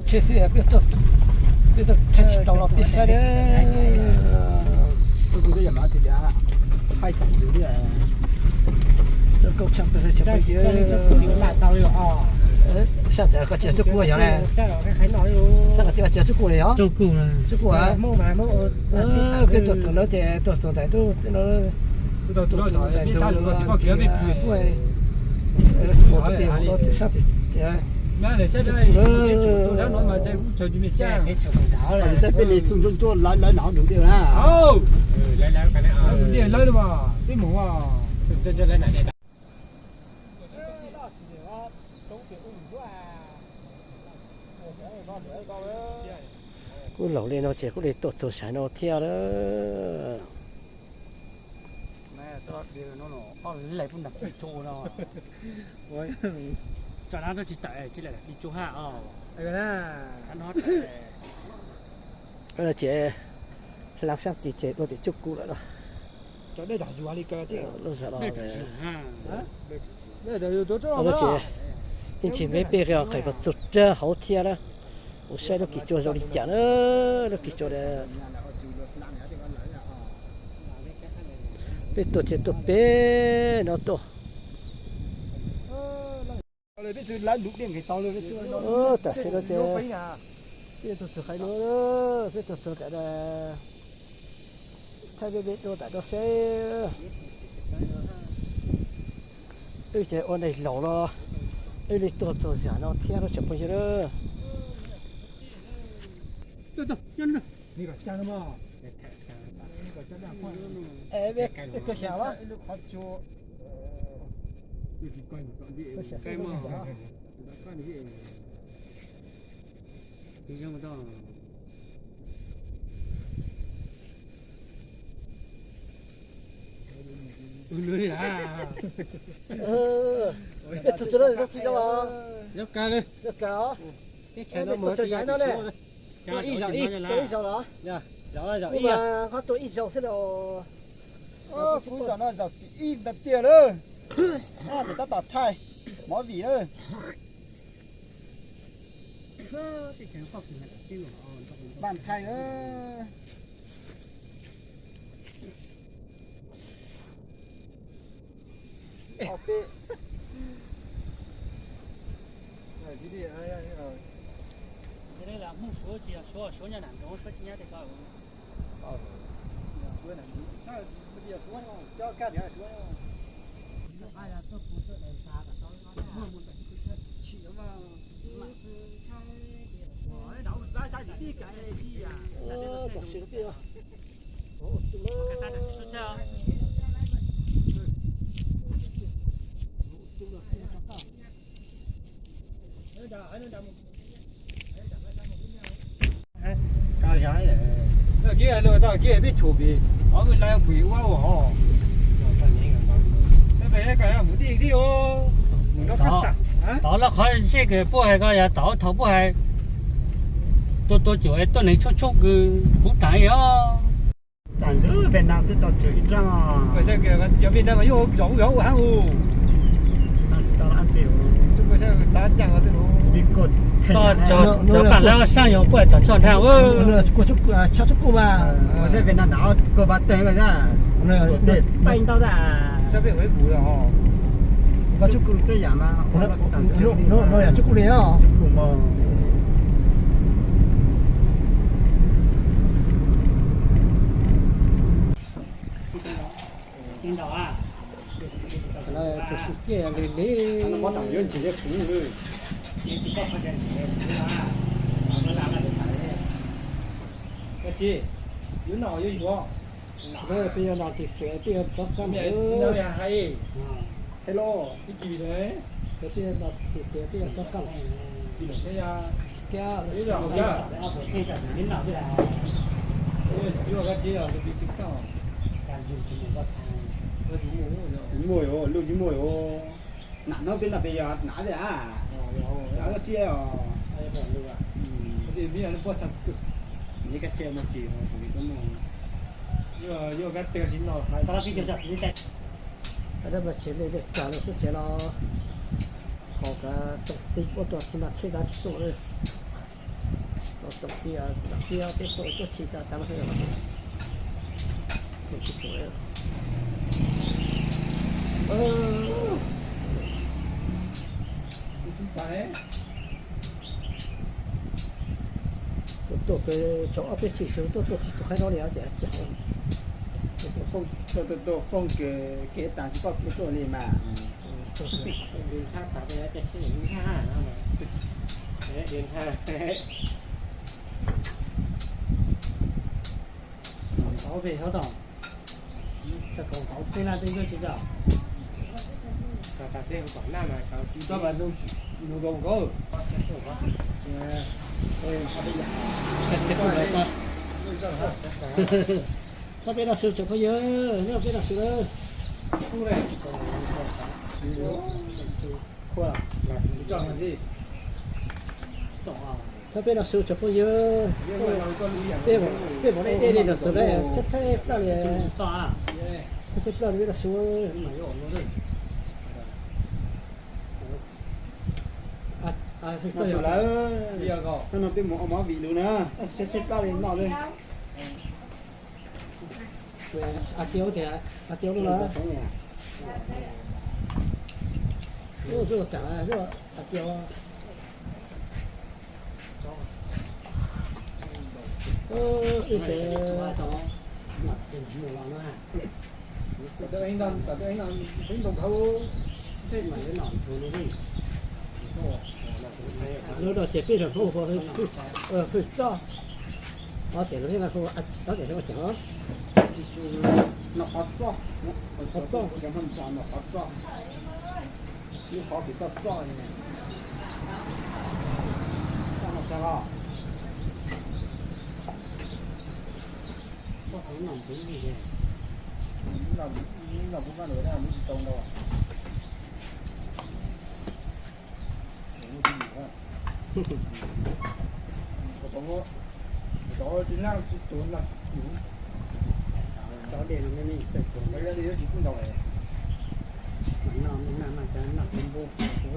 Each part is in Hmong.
Tsheb xwb peb tuaj, peb tuaj thaij tsis tau los peb saib na. Sab ntawd koj tsis txhob kuj yog ne. Sab ntawd koj tsis txhob kuj yog. Txhob kuj, txhob kuj yog. Peb tuaj txog no ces tuaj txog ntawm ntug, tuaj txog ntawm ntug kuj, kuj pem no ces sab tim saib peb li txuj ntsuab ntsuab lawv lawv no dub diaj na. Kuj laus li no ces kuj li tuaj txog sab no thiab lawm. Ces hlab sab tid ces dua tim tsuj kuj lawm no. Lub zos no ces ib ntsis me peb qe qaim pos txug rag hauv thiab na. Kuv saib lub kis cua zoo li cas na, lub kis cua. Peb tuaj ces tuaj pem no tuaj. Tam sim no ces peb tuaj txog qhov no, peb tuaj txog tam no, thaij peb peb dua tam no seb. Wb ces ua neeg laus los wb li tuaj txog zam no thiab tsoom phooj ywg. Tus txiv no tsis zoo, zoo kawg os. Ib zaug ib, ib zaug los, qhov tus ib zaug xwb los. Kuv zaum no zaum tim ib ntawd tiag lawm. Tab tom thaij movie lawm. Npaj thaij lawm. Kiag no txog kiag peb tshum pem ob peb lab pem ua os. Tod loj qhov ntsej kws puab hais ko yog tod thaum puab hais tua tua cum es tuab neeg tshoob tshoob kws puv taag li os. Tam ntxwv Vietnam twb tau tseem ib rab. Cov Vietnam mas yuav zov ua hab u. Cov paj lab saab yog puab hais tog tshoj nrag. Tshoj tshoob kuj mas. No yog tshoob kuj li os. Tus sib ciaj li li. Yuav nom yuav yuav. Peb yuav nom tim fiav peb yuav rov qab. Hello, peb yuav nom tim fiav peb yuav rov qab. Muaj, lub tsis muaj os. Nam no peb no peb yog nam thiab a. Nam no tsis os. Neb kab tse mus tsis, yuav kab tse tsis no. Tsev li dej tsag no xwb tsev los, thaum kav tsoom tij ua tau tsis mas tsheb kav tsis tuaj li. Tau tau kiag, tau kiag peb tuaj tuaj tsis tau tau hwj. Tus tsis tuaj. Tuaj tuaj peb tsam ob peb tshim sawv tuaj tuaj tsis tau qhaib no li ces cas. Tuaj tuaj phooj kev tas tsis pom kev tuaj li mas. Ntaub pem hauv tod, txog kaum ntaub peb laj tej nkaus tsis tau. Txog pas nug kaum nkaub. Txhob peb los su tsoom phooj ywg, nyob peb los su lawm. Txhob peb los su tsoom phooj ywg, peb, peb mam li dej li los txog lawm, tshaib tshaib ploj li, tshaib tshaib ploj li peb los su. Los su lawm, no peb mus ua mov vim lus na, tshaib tshaib ploj li noj li. A Tiav tias, A Tiav lub no, lub kam, A Tiav. Ib tsev, ib tsev mus los no. Lub no ces peb los hu hu pheej txoj, ob tias lub no hu, ob tias lub no hu cov. Nom qhov txoj, nom qhov txoj, nom qhov txoj, lub qhov pem txoj txoj, txoj no tag los. Txoj qhov no ntxim li, los kuv koj ntawd lub tsis tau ntau. Tsis naj tsis tus no, cov dej no me me txawj tus, tsis kuj ntau. Noj me naj mas cas noj tus npua kuv.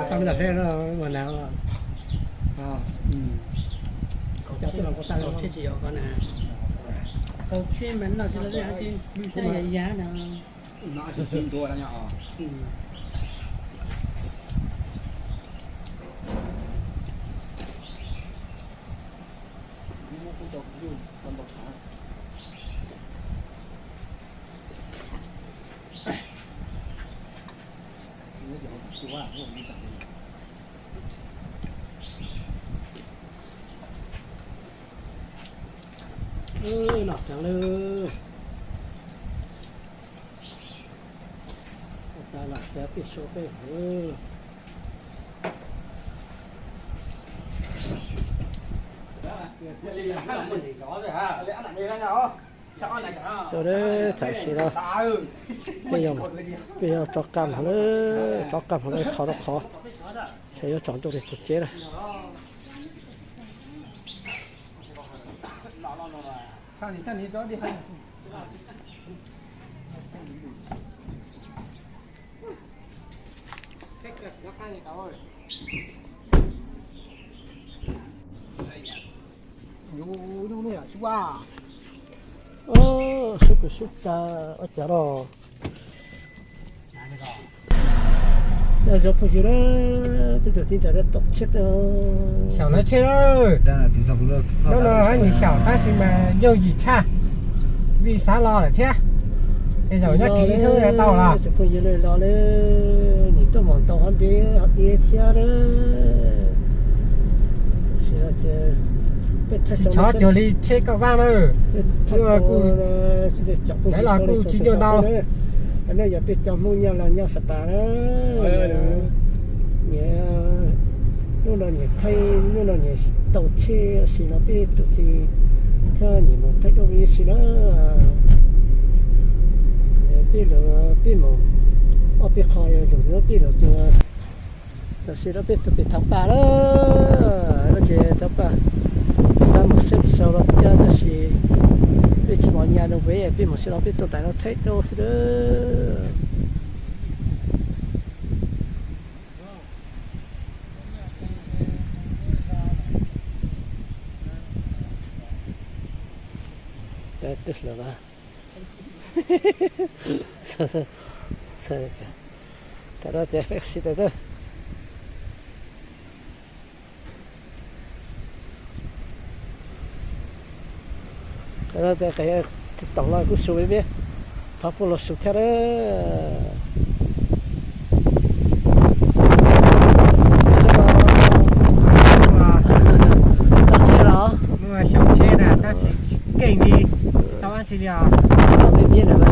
Tau me ntawm he no mas nav. Cov tuaj los kuv tag los tsis yog ko na. Kaum tsib mas noj tsis los tej hab tsis, yam yam no. Noj heev lawm. Tas los cov peb suav peb hwv. Sawv daws, tam sim no peb yog rov qab mus lawm, rov qab mus lawm qhov rau qhov, ces yuav tsaus ntuj li txog tsev lawm. Sub kws sub tas ua cas los. Cov phooj ywg, tej zaum tib ntawm no tom tsheb, xyaum no tsheb lawm. Hnub no hab nws xyaum tab sis mas yooj yim tshaj, vij xav lo lawm thiab. Tej zaum nyob kiv ib hnub tau los. Cov phooj ywg, los lawm, nim tuaj mus tau hov ntev hov tiav thiab lawm. Tsis tshov cuag li tsheb kauj vab lawm. Lawv los kuj tsis nyuaj ntau. No yog peb cov Hmoob nyob los nyob Sa Pas na. Nyias, hnub no nyias theej, hnub no nyias tau tsheb, sim no peb tus txiv thiab nyias mus theej duab ib si na. Peb lawv peb mus ob peb qho lus peb lawv txuas. Tam sim no peb tuaj pem Thaj Paj lawm, no ces Thaj Paj, peb xav mus saib pem saud los thiab tab sis peb tsis mos nyas no peb, peb mus sim no peb tuaj ntais no theej duab xwb na. Twb lawm na. Tam no ces peb sim tas, tam no ces qe tus toom los kuj su peb, pab puj los su thiab na. Tau tsheb los? Xyaum tsheb na tab sis tsis keej li, tsis tau dab tsi li os. Tau peb peb lawm.